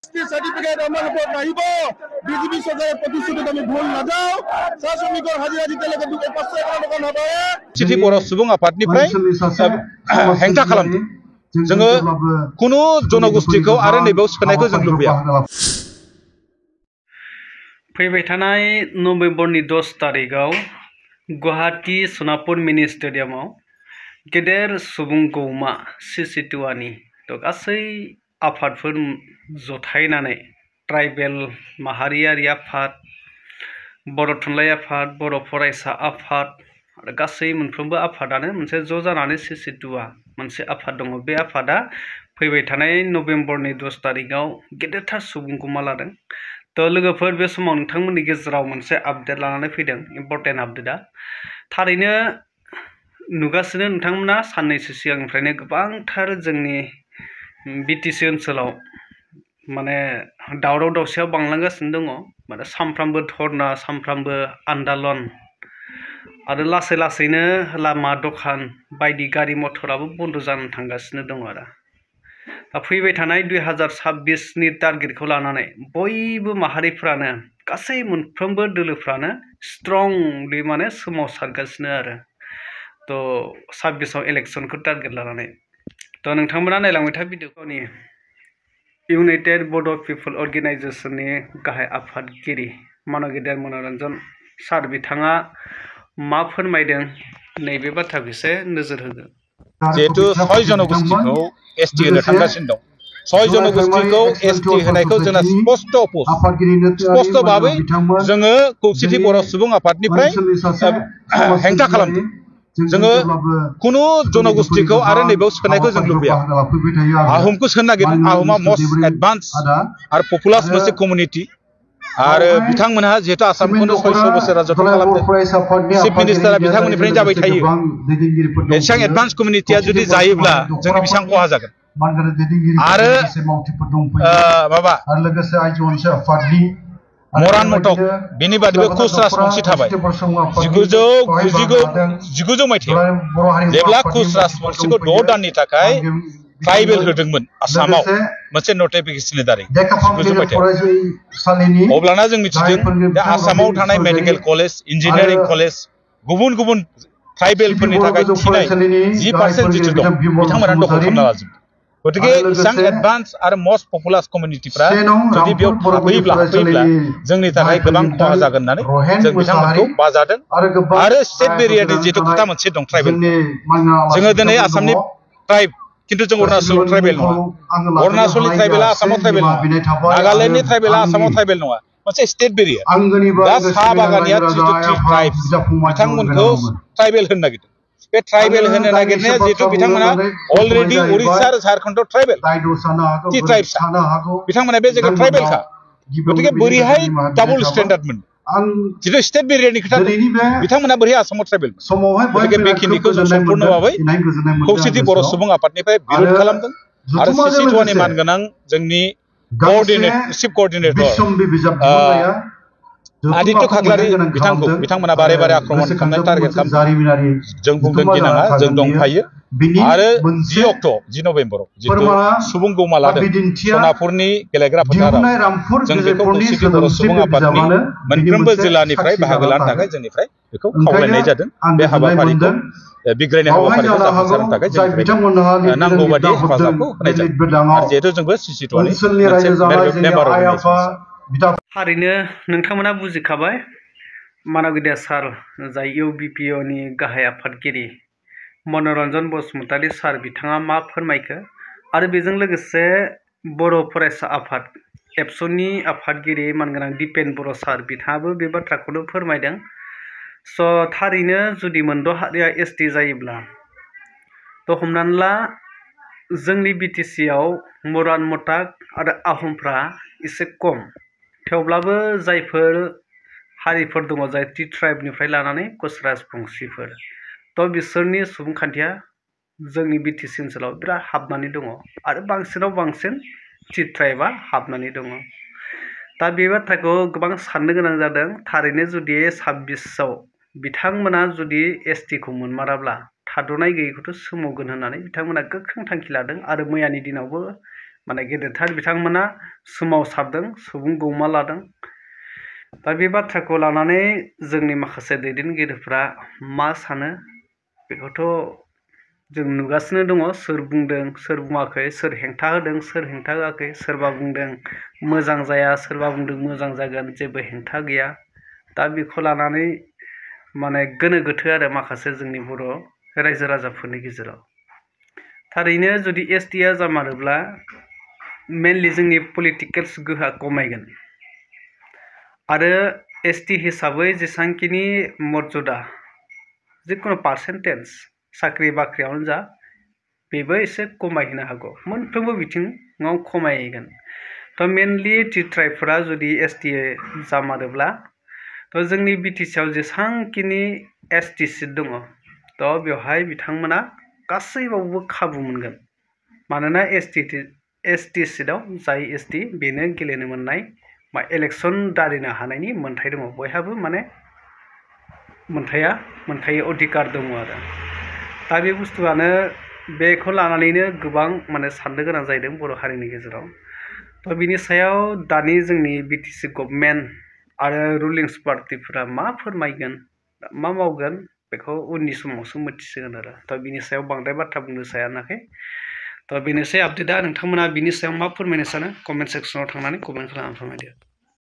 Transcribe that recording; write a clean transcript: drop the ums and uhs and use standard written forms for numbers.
certificate আমার উপর নাহিব বিজেপি সরকারের প্রতিশ্রুতি আমি ভুল না যাও सा শ্রমিকর হাজিরা দিতে লাগে 500 টাকা দোকান হবে চিঠি बर' सुबुं आफादनिफ्राय हेंथा खालामदों जोङो कुनु जनगोष्ठीखौ आरो नैबेयाव सोनायखौ जों लुबैया फैबाय थानाय नभेम्बरनि 10 तारिखआव गुवाहाटी सनापुर मिनि स्टेडियामाव गेदेर सुबुं गौमा सिसिटुवानि गासै आफादफोर जथायनानै ट्राइबेल माहारियारि आफाद बर' थुनलाइ आफाद बर' फरायसा आफाद आरो गासै मोनफ्रोमबो आफादानो मोनसे ज' जानानै सिसिटुवा मोनसे आफाद दङ बे आफादा फैबाय थानाय नभेम्बरनि 10 तारिखआव गेदेरथार सुबुं गौमा लादों तो लोगोफोर बे समाव नोंथांमोननि गेजेराव मोनसे आपडेट लानानै फैदों इम्पर्टेन्ट आपडेटआ थारैनो नुगासिनो नोंथांमोना साननैसो सिगांनिफ्रायनो गोबांथार जोंनि बिटिसि ओनसोलाव माने दावराव दावसिया बांलांगासिनो दङ माने सानफ्रामबो धरना सानफ्रामबो आन्दोलन आरो लासै लासैनो लामा दखान बायदि गारि मथराबो बन्द जानो थांगासिनो दङ आरो फैबाय थानाय 2026 नि टारगेटखौ लानानै बयबो माहारिफ्रानो गासै मोनफ्रोमबो दोलोफ्रानो स्ट्रंलि माने सोमावसारगासिनो आरो तो 26 आव इलेक्शनखौ टारगेट लानानै तो नोंथांमोना नायलांबाय था भिडिअनि इउनाइटेड बड' पिपल अर्गेनाइजेशननि गाहाय आफादगिरि मानगेदेर मनरन्जन सार बिथाङा मा फोरमायदों नैबे बाथ्राखौ एसे नोजोर होगोन जिहेतु 6 जनगोष्ठीखौ एसटी होनो थांगासिनो दं 6 जनगोष्ठीखौ एसटी होनायखौ जोंना स्पष्ट भाबै जोङो खौसेथि बर' सुबुं आफादनिफ्राय हेंथा खालामदों जोङो कुनु जनगोष्ठीखौ आरो नैबेयाव सोनायखौ जों लुबैया आहमखौ सोनो नागिरदों आहमा मोस्ट एडभान्स आरो पपुलास मोनसे कमिउनिटि आरो बिथांमोनहा जिहेतु आसामखौनो 600 बोसोर राजत्व खालामदों चिफ मिनिस्टारा बिथांमोननिफ्रायनो जाबाय थायो एसेबां एडभान्स कमिउनिटिया जुदि जायोब्ला जोंनि बेसेबां खहा जागोन आरो माबा मरान मटक बेनि बादैबो कुच राजबंशी थाबाय 1999 मायथाइयाव जेब्ला कुच राजबंशीखौ 6 दाननि थाखाय ट्राइबेल होदोंमोन आसामाव मोनसे नटिफिकेशननि दारै 1999 मायथाइयाव अब्लाना जों मिथिदों दा आसामाव थानाय मेडिकेल कलेज इन्जिनियारिं कलेज गुबुन गुबुन ट्राइबेलफोरनि थाखाय थिनाय 10% जिथु दं बिथांमोना दखल खालामना लाजोबदों गतिके इसां एडभान्स आरो मोस्ट पपुलास कमिउनिटिफ्रा जुदि बेयाव थाफैब्ला जोंनि थाखाय गोबां खहा जागोन होननानै जों बिथांमोनखौ बाजादों आरो स्टेट बेरियारनि जिहेतु खोथा मोनसे दं ट्राइबेल जोङो दिनै आसामनि ट्राइब किन्तु जों अरुणाचल ट्राइबेल नङा अरुणाचलनि ट्राइबेला आसामाव ट्राइबेल नङा नागालेण्डनि ट्राइबेला आसामाव ट्राइबेल नङा मोनसे स्टेट बेरियार दा साहा बागानिया जितु ट्राइब्स बिथांमोनखौ ट्राइबेल होनो नागिरदों बे ट्राइबेल होनो नागिरनाया जितु बिथांमोना अलरेडि उड़ीसा आरो झारखंडआव ट्राइबेल टी ट्राइब्स बिथांमोना बे जायगायाव ट्राइबेलखा गतिके बोरैहाय डाबल स्टेन्डार्ड मोन जितु स्टेट बेरियारनि खोथा बिथांमोना बोरैहाय आसामाव ट्राइबेल गतिके बेखिनिखौ जों सम्पूर्ण भाबै खौसेथि बर' सुबुं आफादनिफ्राय बिरोध खालामदों आरो सिसिटुवानि मानगोनां जोंनि चिफ कोअर्डिनेटर आदित्य खाख्लारि बिथांमोना बारे बारे आक्रमण खालामनानै टारगेट खालामदों जों बुंदों गिनाङा जों दंफायो आरो 10 नभेम्बराव जितु सुबुं गौमा लादों सनापुरनि गेलेग्रा फोथाराव जों बेखौ खौसेथि बर' सुबुं आफादनि मोनफ्रोमबो जिल्लानिफ्राय बाहागो लानो थाखाय जोंनिफ्राय बेखौ खावलायनाय जादों बे हाबाफारिखौ बिग्रायनाय हाबाफारिखौ जाफुंसारनो थाखाय जोंनिफ्राय नांगौ बायदि हेफाजाबखौ होनाय जादों आरो जिहेतु जोंबो सिसिटुवानि मोनसे मेम्बार अर्गानाइजेसन थारैनो नोंथांमोना बुजिखाबाय मानगेदेर सार जाय इउबिपिअनि गाहाय आफादगिरि मनरन्जन बसुमतारी सार बिथाङा मा फोरमायखो आरो बेजों लोगोसे बर' फरायसा आफाद एबसुनि आफादगिरि मानगोनां दिपेन बर' सार बिथाङाबो बे बाथ्राखौनो फोरमायदों स' थारैनो जुदि मोनद' हारिया एसटि जायोब्ला थ' हमनानै ला जोंनि बिटिसि आव मरान मटाक आरो आहमफ्रा एसे खम थेवब्लाबो जायफोर हारिफोर दङ जाय टी ट्राइबनिफ्राय लानानै कुच राजबंशीफोर थ' बिसोरनि सुबुंखान्थिया जोंनि बिटिसि ओनसोलाव बिराद हाबनानै दङ आरो बांसिनाव बांसिन टी ट्राइबा हाबनानै दङ दा बे बाथ्राखौ गोबां साननो गोनां जादों थारैनो जुदि 26 आव बिथांमोना जुदि एसटिखौ मोनमाराब्ला थाद'नाय गैयैखौथ' सोमावगोन होननानै बिथांमोना गोख्रों थांखि लादों आरो मैयानि दिनावबो माने गेदेरथार बिथांमोना सोमावसारदों सुबुं गौमा लादों दा बे बाथ्राखौ लानानै जोंनि माखासे दैदेनगिरिफ्रा मा सानो बेखौथ' जों नुगासिनो दङ सोर बुंदों सोर बुङाखै सोर हेंथा होदों सोर हेंथा होआखै सोरबा बुंदों मोजां जाया सोरबा बुंदों मोजां जागोन जेबो हेंथा गैया दा बेखौ लानानै माने गोनो गोथो आरो माखासे जोंनि बर' रायजो राजाफोरनि गेजेराव थारैनो जुदि एसटिआ जामारोब्ला मेनलि जोंनि पलिटिकेल्स गोहोआ खमायगोन आरो एसटि हिसाबै जेसांखिनि मर्यादा जिखुनु पार्सेन्टेज साख्रि बाख्रियावनो जा बेबो एसे खमायहोनो हागौ मोनफ्रोमबो बिथिङाव खमायगोन थ' मेनलि ट्राइबफोरा जुदि एसटि जामारोब्ला थ' जोंनि बिटिसिआव जेसांखिनि एसटि सिट दङ थ' बेवहाय बिथांमोना गासैबावबो खाबु मोनगोन मानोना एसटि सिटआव जाय एसटि बेनो गेलेनो मोननाय बा इलेक्सन दारिनो हानायनि मोन्थाय दङ बयहाबो माने मोनखायो अधिकार दङ आरो दा बे बुस्थुआनो बेखौ लानानैनो गोबां माने साननो गोनां जादों बर' हारिनि गेजेराव थ' बिनि सायाव दानि जोंनि बिटिसि गभर्नमेन्ट आरो रुलिंस पार्टिफोरा मा फोरमायगोन मा मावगोन बेखौ उननि समावसो मिथिसिगोन आरो थ' बिनि सायाव बांद्राय बाथ्रा बुंनो सानाखै थ' बेनोसै आपडेटआ नोंथांमोना बिनि सायाव मा फोरमायनो सानो कमेन्ट सेक्सनाव थांनानै कमेन्ट खालामना फोरमायदो